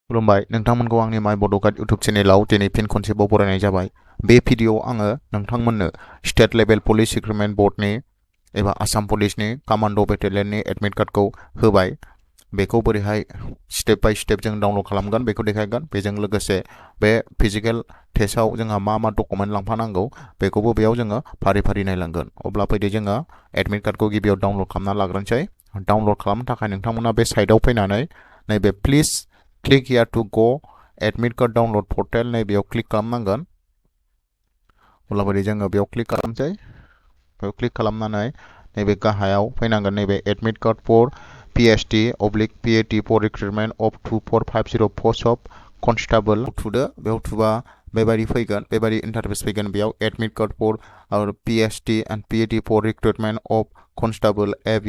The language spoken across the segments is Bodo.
खुलुमबाय नोंथांमोनखौ आंनि माय बड' गाइड इउटुब चेनेलाव दिनै फिन खनसेबाव बरायनाय जाबाय। बे भिडिअ'आव आङो नोंथांमोननो स्टेट लेभेल पुलिस रिक्रुटमेन्ट बर्डनि एबा आसाम पुलिसनि कमान्ड' बेटालियननि एडमिट कार्डखौ होबाय। बेखौ बोरैहाय स्टेप बाय स्टेप जों डाउनलड खालामगोन बेखौ देखायगोन। बेजों लोगोसे बे फिजिकेल टेस्टआव जोंहा मा मा डकुमेन्ट लांफानांगौ बेखौबो बेयाव जोङो फारि फारि नायलांगोन। अब्ला फैदो जोङो एडमिट कार्डखौ गिबियाव डाउनलड खालामना लाग्रोनोसै। डाउनलड खालामनो थाखाय नोंथांमोना बे साइटआव फैनानै नैबे please click here to go admit card download portal नैबेयाव क्लिक खालामनांगोन। अब्लाबो जोङो बेयाव क्लिक खालामसै। बेयाव क्लिक खालामनानै नैबे गाहायाव फैनांगोन। नैबे admit card for PST / PAT for recruitment of 2450 post of constable थुदो। बेयाव थुबा बेबायदि फैगोन, बेबायदि इन्टारफेस फैगोन। बेयाव admit card for PST and PAT for recruitment of constable AV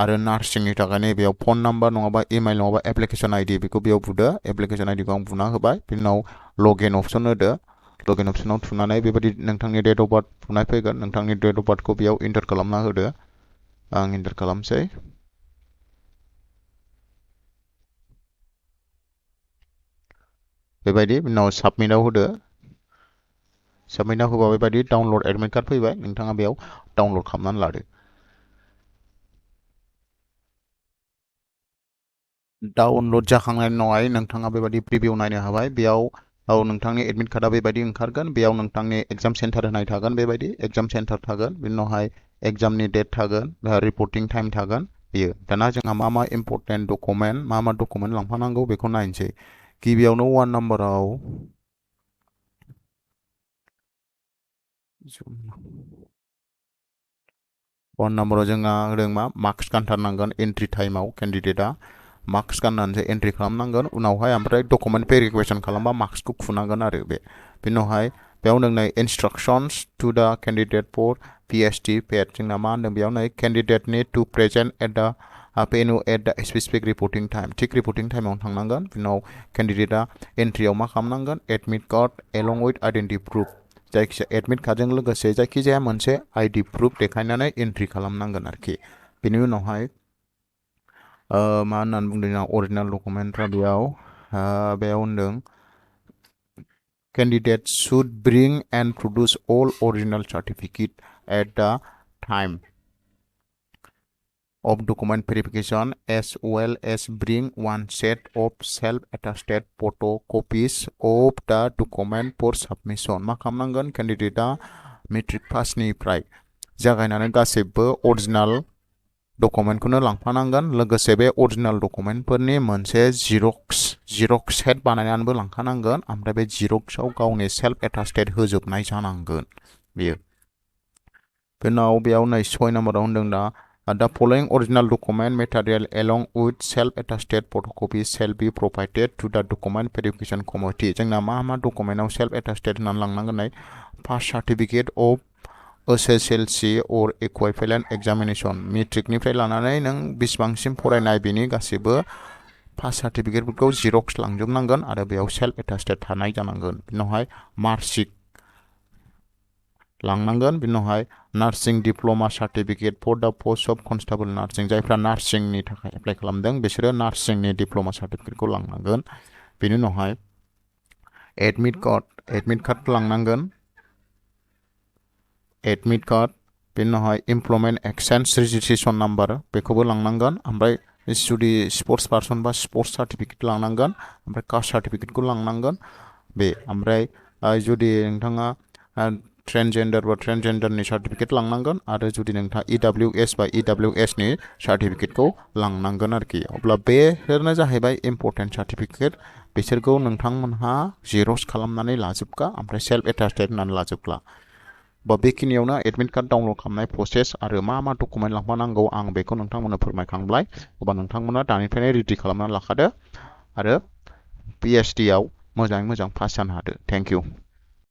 आरो नार्सिंनि थाखाय नैबेयाव फन नाम्बार नङाबा इमेल नङाबा एप्लिकेशन ID बेखौ बेयाव बुदो। एप्लिकेशन ID खौ आं बुना होबाय। बिनि उनाव लगइन अपसन होदो। लगइन अपसनाव थुनानै बेबायदि नोंथांनि डेट अफ बार्थ थुनाय फैगोन। नोंथांनि डेट अफ बार्थखौ बेयाव एन्टार खालामना होदो। आं एन्टार खालामसै। बेबायदि बिनि उनाव साबमिटआव होदो। साबमिटआव होबा बेबायदि डाउनलड एडमिट कार्ड फैबाय। नोंथाङा बेयाव डाउनलड खालामनानै लादो। डाउनलड जाखांनायनि उनावहाय नोंथाङा बेबायदि प्रिभिउ नायनो हाबाय। बेयाव नोंथांनि एडमिट कार्डआ बेबायदि ओंखारगोन। बेयाव नोंथांनि एग्जाम सेन्टार होनाय थागोन। बेबायदि एग्जाम सेन्टार थागोन। बिनि उनावहाय एग्जामनि डेट थागोन, रिपर्टिं टाइम थागोन। बेयो दाना जोंहा मा मा इम्पर्टेन्ट डकुमेन्ट मा मा डकुमेन्ट लांफानांगौ बेखौ नायनोसै। गिबियावनो 1 नाम्बाराव जोंहा होदों मा मार्क्स गानथारनांगोन एन्ट्रि टाइमाव। केन्डिडेटआ मार्क्स गाननानैसो एन्ट्रि खालामनांगोन। उनावहाय ओमफ्राय डकुमेन्ट भेरिफिकेसन खालामबा मार्क्सखौ खुनांगोन आरो बे। बिनि उनावहाय बेयाव नोंनो instructions to the candidate for PST पेड जोंना मा होनदों बेयाव नै candidate need to present at the venue at the specific reporting time. थिग रिपर्टिं टाइमावनो थांनांगोन। बिनि उनाव केन्डिडेटआ एन्ट्रियाव मा खालामनांगोन admit card along with identity proof. जायखिजाया एडमिट कार्डजों लोगोसे जायखिजाया मोनसे ID प्रुफ देखायनानै एन्ट्रि खालामनांगोन आरोखि। बेनि उनावहाय मा होननानै बुंदों जोंहा अरिजिनेल डकुमेन्टफ्रा बेयाव होनदों candidate should bring and produce all original certificate at the time of document verification as well as bring one set of self-attested photocopies of the document for submission। मा खालामनांगोन केन्डिडेटआ मेट्रिक पासनिफ्राय जागायनानै गासैबो अरिजिनेल डकुमेन्टखौनो लांफानांगोन। लोगोसे बे अरिजिनेल डकुमेन्टफोरनि मोनसे जिरक्स सेट बानायनानैबो लांखानांगोन। ओमफ्राय बे जिरक्सआव गावनि सेल्फ एटास्टेड होजोबनाय जानांगोन बेयो। बेनि उनाव बेयाव नै 6 नाम्बाराव होनदों दा the following original document material along with self-attested photocopy shall be provided to the document verification committee। जोंना मा मा डकुमेन्टआव सेल्फ एटास्टेड होनानै लांनांगोन। First certificate of SSLC or equivalent examination मेट्रिकनिफ्राय लानानै नों बेसेबांसिम फरायनाय बेनि गासैबो फार्स्ट सार्टिफिकेटफोरखौ जिरक्स लांजोबनांगोन आरो बेयाव सेल्फ एटास्टेड थानाय जानांगोन। बिनि उनावहाय मार्कशीट लांनांगोन। बिनि उनावहाय नार्सिं डिप्ल'मा सार्टिफिकेट फर दा पोस्ट अफ कनस्टेबल नार्सिं। जायफ्रा नार्सिंनि थाखाय एप्लाइ खालामदों बिसोरो नार्सिंनि डिप्ल'मा सार्टिफिकेटखौ लांनांगोन। बेनि उनावहाय एडमिट कार्ड लांनांगोन। एडमिट कार्ड बेनि उनावहाय इमप्लयमेन्ट एक्सचेन्ज रेजिस्ट्रेसन नाम्बार बेखौबो लांनांगोन। ओमफ्राय जुदि स्पर्ट्स पार्सन बा स्पर्ट्स सार्टिफिकेट लांनांगोन। ओमफ्राय कास्ट सार्टिफिकेटखौ लांनांगोन बे। ओमफ्राय जुदि नोंथाङा ट्रेन्सजेन्डार बा ट्रेन्सजेन्डारनि सार्टिफिकेट लांनांगोन। आरो जुदि नोंथाङा EWS बा EWSनि सार्टिफिकेटखौ लांनांगोन आरोखि। अब्ला बेफोरनो जाहैबाय इम्पर्टेन्ट सार्टिफिकेट। बिसोरखौ नोंथांमोनहा जिरक्स खालामनानै लाजोबखा ओमफ्राय सेल्फ एटास्टेड होनानै लाजोबखा। बेखिनियावनो एडमिट कार्ड डाउनलड खालामनाय प्रसेस आरो मा मा डकुमेन्ट लांफानांगौ आं बेखौ नोंथांमोननो फोरमायखांबाय। अब्ला नोंथांमोना दानिफ्रायनो रेडि खालामनानै लाखादो आरो PSTआव मोजाङै मोजां पास जानो हादो। Thank you.